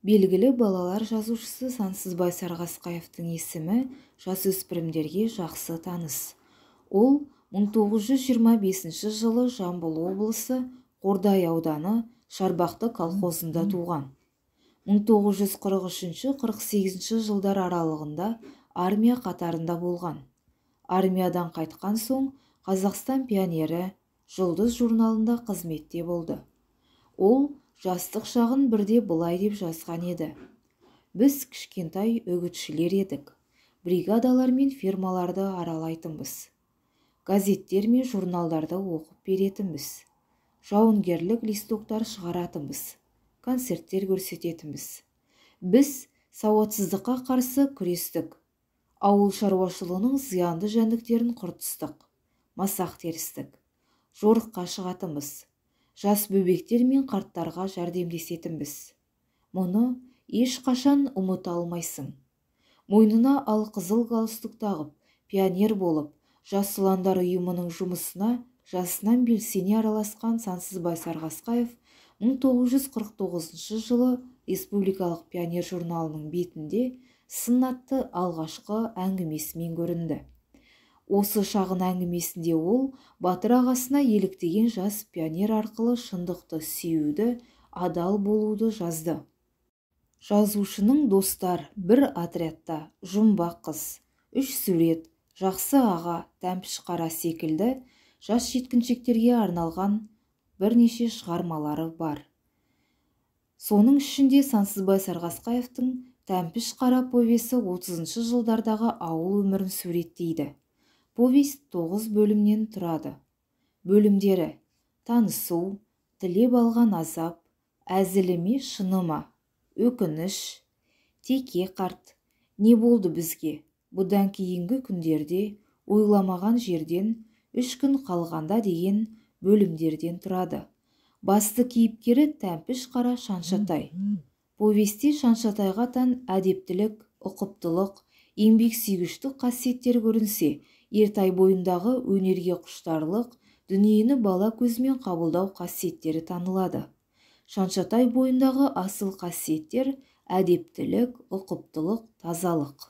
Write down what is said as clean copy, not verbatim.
Белгілі балалар жазушысы Сансызбай Сарғасқаевтың есімі жасөспірімдерге жақсы таныс. Ол 1925 жылы Жамбыл облысы Қордай ауданы Шарбақты колхозында туған. 1943-48 жылдар аралығында армия қатарында болған. Армиядан қайтқан соң Қазақстан пионері, Жұлдыз журналында қызметте болды. Ол жастық шағын бірде былай деп жазған еді: Біз кішкентай үгітшілер едік. Бригадалар мен фермаларды аралайтынбыз. Газеттер мен журналдарды оқып беретінбіз. Жауынгерлік листоктар шығаратынбыз. Концерттер көрсететінбіз. Біз сауатсыздыққа қарсы күрестік. Ауыл шаруашылығының зиянды жәндіктерін құртыстық. Масақ терістік. Жорыққа шығатынбыз. Жас бөбектер мен қарттарға жәрдемдесетінбіз. Мұны ешқашан ұмыта алмайсың. Мойнына алқызыл галстук тағып, пионер болып, Жас ұландар ұйымының жұмысына жасынан белсене араласқан Сансызбай Сарғасқаев 1949 жылы Республикалық пионер журналының бетінде Сын атты алғашқы әңгімесімен көрінді. Осы шағын әңгімесінде ол батыр ағасына еліктеген жас пионер арқылы шындықты сүюді, адал болуды жазды. Жазушының Достар, бір отрядта, Жұмбақ қыз, Үш сурет, Жақсы аға, Тәмпіш қара секілді жас жеткіншектерге арналған бірнеше шығармалары бар. Соның ішінде Сансызбай Сарғасқаевтың Тәмпіш қара повесі 30 жылдардағы ауыл өмірін суреттейді. Повесть 9 бөлімнен тұрады. Бөлімдері: танысу, тілеп алған азап, әзілі ме шыны ма, өкініш, теке қарт, не болды бізге, бұдан кейінгі күндерде, ойламаған жерден, 3 күн қалғанда деген бөлімдерден тұрады. Басты кейіпкері Тәмпіш қара Шаншатай. Повесте Шаншатайға тән әдептілік, ұқыптылық, еңбексүйгіштік қасиеттер көрінсе, Ертай бойындағы өнерге құштарлық, дүниені бала көзімен қабылдау қасиеттері танылады. Шаншатай бойындағы асыл қасиеттер әдептілік, ұқыптылық, тазалық.